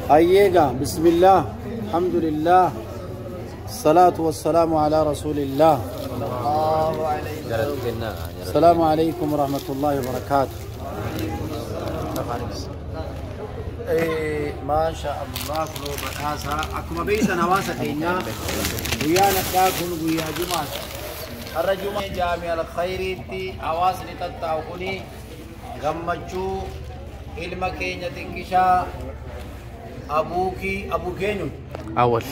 Hayyeega bismillah alhamdulillah الصلاة والسلام على رسول الله. السلام عليكم ورحمة الله وبركاته. ما شاء الله كلو بداسا أكما بيسا نواسا كينا ويا نتاكم ويا جمعة الرجل جامع الخيريتي حواسني تتاوكني غمچو ilma keenya xiqqishaa abuukii abuu keenyu أول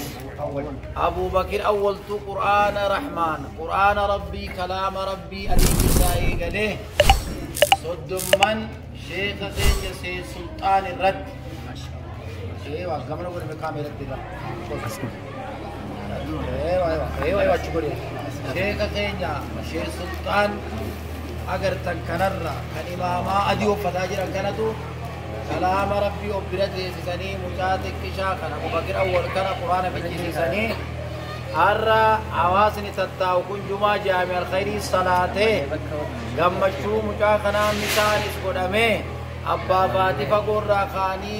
أبو بكر أولت قرآن رحمن قرآن ربي كلام ربي أديك سايقله صد من شيخ كينيا سي سلطان الرد. ايوه كمان نقول بكاميرا ده. ايوه ايوه ايوه ايوه شكرا شيخ كينيا شيخ سلطان اگر تنكنر كان اماما اديو فتاجر كانتو كلام ربي وبرد سني مجاتك شاخنا ابو بكر اول كان قران بجي سني ارى عواسني تتاو كن جمعه جامع الخير صلاه غمچو مجاخنا مثال اس قدمه ابا فاتي فقور خاني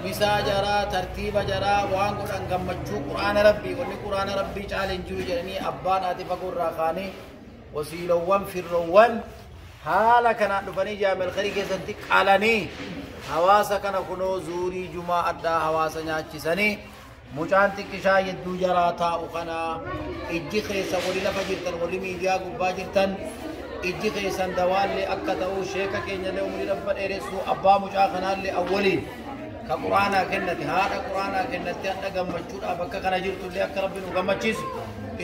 misaa jaraa tartiiba jaraa waan godhan gammachuu quraana rabbii wanni quraana rabbii caaleen jiru jedhanii abbaan haati fagoorraa kaanii wasiilowwan firroowwan haala kanaan dhufanii jaamel khayrii keessatti qalanii hawaasa kana kunoo zuurii jumaa addaa hawaasa nyaachisanii mucaan xiqqishaa hedduu jaraa taa'u kana ijji keessa warri lafa jirtan warri miidiyaa gubbaa jirtan ijji keessan dawaallee akka ta'u sheeka keenyallee umurii rabba dheeressuu abbaa mucaa kanaallee awwaliin ka quraanaa kennate haadha quraanaa kennate hadha gammachuudhaaf akka kana jirtullee akka rabbi nu gammachiisu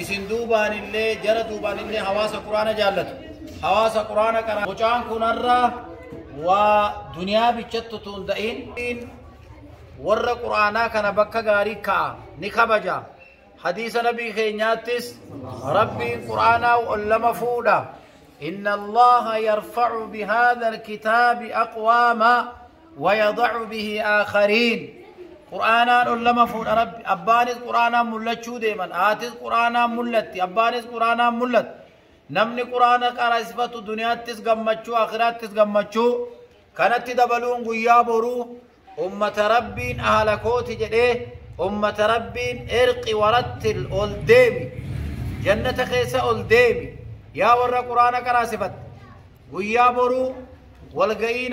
isin duubaanillee jara duubaanillee hawaasa quraana jaallatu hawaasa quraana qara mucaan kunarra waa duniyaa bichattu tun da'in warra quraanaa kana bakka gaarii ka'a ni kabaja hadiisa nabii keenyaattis rabbiin quraanaa ol lama fuudha. إن الله يرفع بهذا الكتاب أقواما ويضع به آخرين. قرآن لما فون رب أباني قرآن ملت شو ديما آتي قرآن ملت أباني قرآن ملت نمني قرآن قرأ صفة الدنيا تسقمتشو آخرات تسقمتشو كانت تدبلون غيابرو أمة ربين أهل كوت جده أمة ربين إرقي ورتل أولديمي جنة خيسة أولديمي يا ورا قرآن قرأ صفت غيابرو والقئي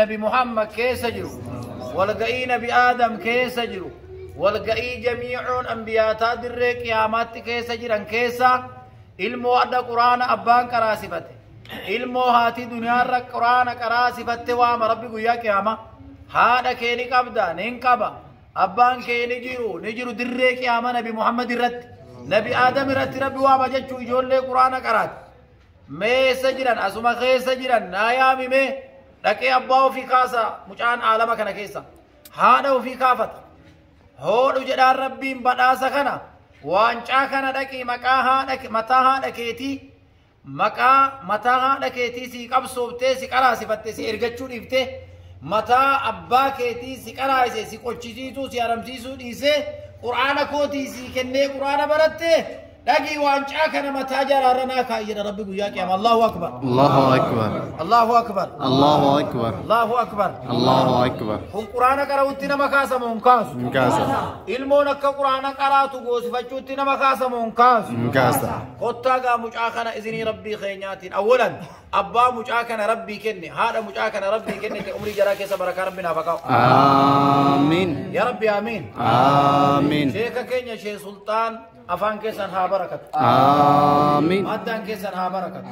نبي محمد كيس جرو والقئي نبي آدم كيس جرو والقئي جميع أنبياء تادر قيامات كيس جران كيسا علمو أدى قرآن أبان قرأ صفت علمو هاتي دنيا را قرآن قرأ صفت وام ربي غيا قيامة هذا كيني قبدا نين قبا أبان كيني جرو نجرو در قيامة نبي محمد رد نبي آدم رد ربي وام جچو يجول قرآن قرأت meessa jiran asuma keessa jiran naa yaamime dhaqee abbaa ofii kaasa mucaan aalama kana keessa haadha ofii kaafata hoodhu jedhaan rabbiin badhaasa kana waancaa kana dhaqii maqaa haadha mataa haadha keetii maqaa mataa haadha keetii si qabsooftee si qaraasifatte si ergachuu dhiiftee mataa abbaa keetii si qaraasise si qochisiisuu si haramsiisuu dhiisee quraana kootii si kennee quraana baratte dhaqii waancaa kana mataa jaraarra naa kaa'e jedha rabbi guyyaa qiyaama. Allahu akbar. الله أكبر Allahu akbar. الله أكبر Allahu akbar. الله أكبر. Kun quraana qara'utti nama kaasamu hin kaasu. Nkasa Ilmoon akka quraana qaraatu goosifachuutti nama kaasamu hin kaasu. Nkasa Kottaa gaa mucaa kana izinii rabbii keenyaatiin awwalan abbaa mucaa kana rabbii kenne haadha mucaa kana rabbii kenne ta'e umrii jaraa keessa barakaa rabbi naaf haa kaa'u. آمين Yaa rabbi amiin. آمين. Sheeka keenya shee sultaan afaan keessan haa barakatu. آمين Maddaan keessan haa barakatu.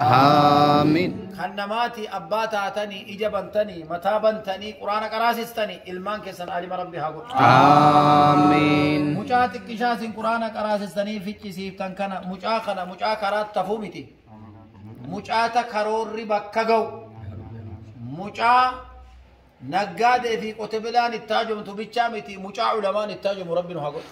آمين. Kan namaati abbaa taatanii ija bantanii mataa bantanii quraana qaraasistanii ilmaan keessan alima rabbi haa godhu. آمين. Mucaa xiqqishaa isin quraana qaraasistanii ficcisiiftan kana mucaa kana mucaa karaatti tafuu miti. Mucaata karoorri bakka ga'u. Mucaa naggaadee fi qote bilaan itti haajomtu bichaa miti mucaa ulamaan itti haajomu rabbi nu haa godhu.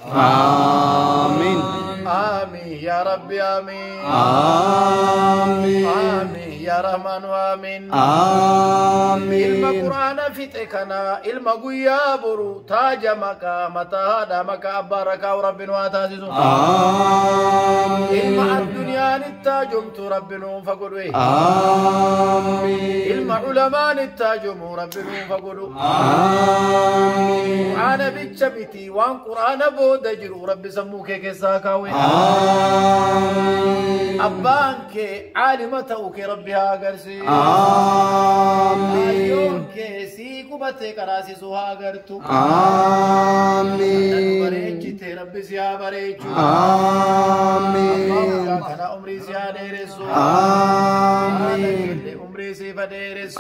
آمين. آمين يا ربي آمين. آمين. آمين يا رحمن آمين. Ilma آمين. quraana fixe kana ilma guyyaa boru taaja maqaa mataa haadha maqaa abbaa rakaa rabbi nu haa taasisu. Ilma آمين. addunyaan itti haajomtu rabbi nuuf haa godhu. آمين. Ilma ulamaan itti haajomu rabbi nuuf haa godhu. آمين. Qur'aana bicha miti waan Qur'aana booda jiru Rabbi sammuu kee keessaa kaawwe. Amiin. Abbaan kee caalima ta'uu kee Rabbi haa agarsiisu. Amiin. Hayyoon kee sii qubatee qaraasisuu haa agartu. Amiin. Bareechite Rabbi si haa bareechu. Abbaa Amiin. mucaa kana umrii si haa dheeressu. Amiin. Umrii siif haa dheeressu.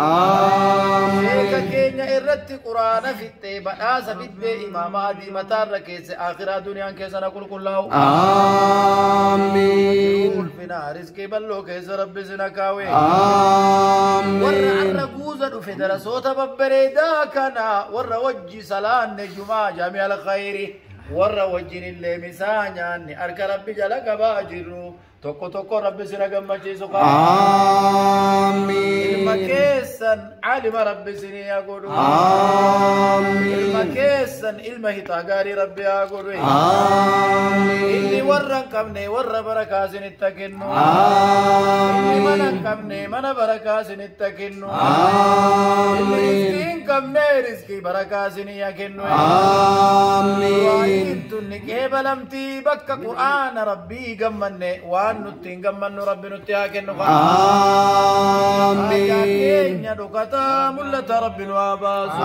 Sheeka Amiin. keenya irratti Qur'aana fixxee badhaasa fixxee imaama adii mataarra keesse akhiraa duniyaan keessa na qulqullaa'u. Amiin. Ulfina rizqii bal'oo keessa Rabbi sina kaawwe. Warra Amiin. arra guuza dhufe darasoota babbareedaa kana warra wajji salaanne jumaa jaami'a alkhayri warra wajjin illee misaa nyaanne harka Rabbi jala qabaa jirru tokko tokko Rabbi sina gammachiisu qaba. Ilma Amiin. keessan caalima Rabbi sinii haa godhu. Ilma Amiin. keessan ilma hitaa gaarii Rabbi haa godhu. Inni Amiin. warra hin qabne warra barakaa isinitti kennu. Inni mana hin Amiin. qabne mana barakaa isinitti kennu. Inni Amiin. rizqii hin qabne rizqii barakaa isinii haa kennu. Amiin. Du'aa'iin tunni qeebalamtii bakka Qur'aana Rabbii gammanne waan nutti hin gammannu Rabbi nutti haa kennu. Haajaa Amiin. keenya dhokataa mul'ata Rabbi nu haa baasu.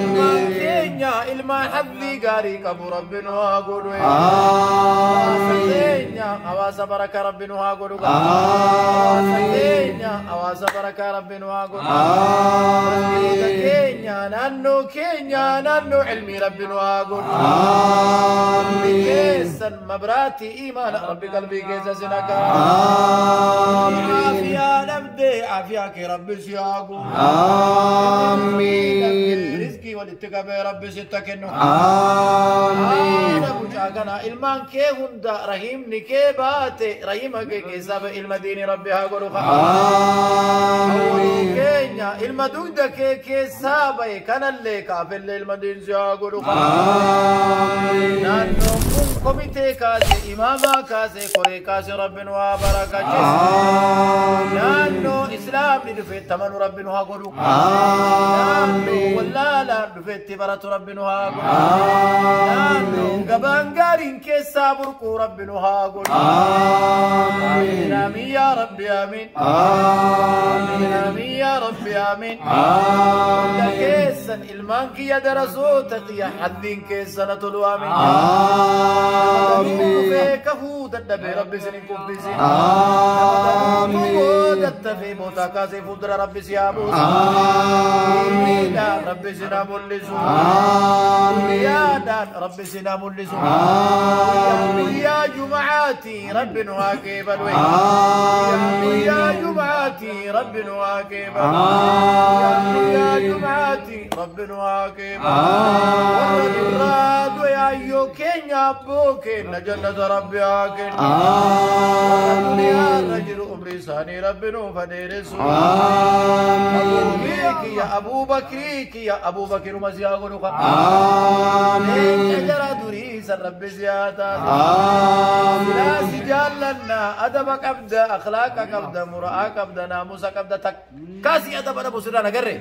Ilmaan Amiin. keenya ilmaan hazzii gaarii qabu Rabbi nu haa godhu. Hawaasa Amiin. keenya hawaasa barakaa Rabbi nu haa godhu. Hawaasa Amiin. keenya hawaasa barakaa Rabbi nu haa godhu. Masjiida Amiin. keenya naannoo keenya naannoo ilmii Rabbi nu haa godhu. Rabbi Amiin. keessan mabraatii imaana Rabbi qalbii keessa sin hakaa. Amiin. Aafiyaa dhabdee aafiyaa kee Rabbi si haa godhu. Amiin. Rizqii walitti qabee Rabbi sitta kennu. Haadha Amiin. mucaa kana ilmaan kee hunda rahiimni kee baate rahiima kee keessaa ba'e ilma diinii Rabbi haa godhu. Awwaluu Amiin. keenya ilma dugda kee keessaa ba'e kanallee kaafellee ilma diinii si haa godhu. Amiin. Naannoon kun komitee kaase imaamaa kaase koree kaase Rabbi nu haa barakachiisu. Amiin. Naannoo islaamni dhufetti amanu Rabbi nu haa godhu. Naannoo Amiin. wallaalaan dhufetti baratu Rabbi nu haa godhu. Naannoo Amiin. gabaan gaariin keessaa burquu Rabbi nu haa godhu. Amiin Amiin. amiin yaa Rabbi amiin. Amiin Amiin. amiin yaa Rabbi amiin. Hunda Amiin. keessan ilmaan kiyya darasoota kiyya haddiin keessana tolu amiin. Nama danuu Amiin. kufee kahuu dadhabee Rabbi isin hin kuffisin. Nama danuu Amiin. dattafee bootaa kaasee fuuldura Rabbi si haa buusu. Amiin. Diiniidhaan Rabbi isin haa mul'isu. Amiin. Guyyaadhaan Rabbi isin haa mul'isu. Guyyaa Amiin. guyyaa Jum'aati Rabbi nu haa qeebalu. Guyyaa guyyaa Amiin. Jum'aati Rabbi nu haa qeebalu. Guyyaa guyyaa Amiin. Jum'aati Rabbi nu haa qeebalu. Warra Amiin. durraa du'e ayyoo keenya abboo keenya jannata Rabbi haa kennu. Warra duniyaarra Amiin. jiru umrii isaanii Rabbi nuuf haa dheeressu. Amiin. Kiyya Abuubakrii kiyya Abuubakiruma si haa godhu kaa. Leenca Amiin. jara durii san Rabbi si haa taasisu. Silaa Amiin. si jaallannaa adaba qabda akhlaaqa qabda mura'aa qabda naamusa qabda takkaa si adaba dhabu sirraan agarre.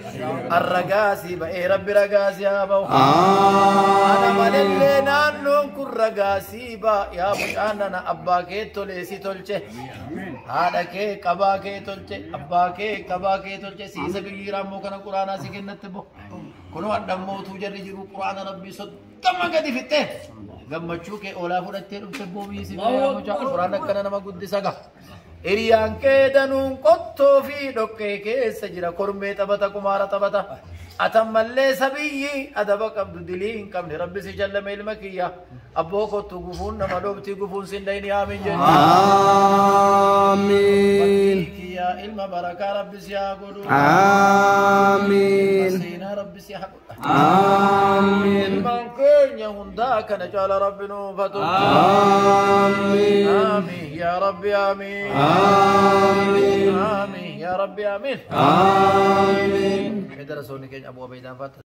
Arragaasii ba'ee Rabbi ragaasii haa ba'u. Ana malellee naannoon kun ragaasii ba'a yaa mucaan nana abbaa kee tolee si tolche. Haadha kee qabaa kee tolche abbaa kee qabaa kee tolche siisa biyyiraa immoo kana quraanaa si kennatti bo. Kunoo adhammootuu jarri jiru quraana Rabbii 30 gadi fixxee gammachuu kee oolaa fudhattee dhufte boo biyyi si bira mucaa quraan akkana nama guddisa ga'a. Hiriyaan kee danuun qottoo fi dhoqqee keessa jira kormee taphata kumaara taphata. Atammallee sabiyyi adaba qabdu dilii hin qabne Rabbi si jallame ilma kiyya abboo kottu gufuun nama dhoobtii gufuun sin dhayni aamin jenna. Amiin. Kiyya ilma barakaa Rabbi si haa godhu. Amiin. Seenaa Rabbi si haa godhu. Amiin. Ilmaan keenya hundaa kana caala Rabbi nuuf haa tolchu. Amiin. Amiin yaa Rabbi amiin. Amiin. Amiin yaa Rabbi amiin. Amiin. Darasoonni keenya Abuu Abeedaan fa'aa.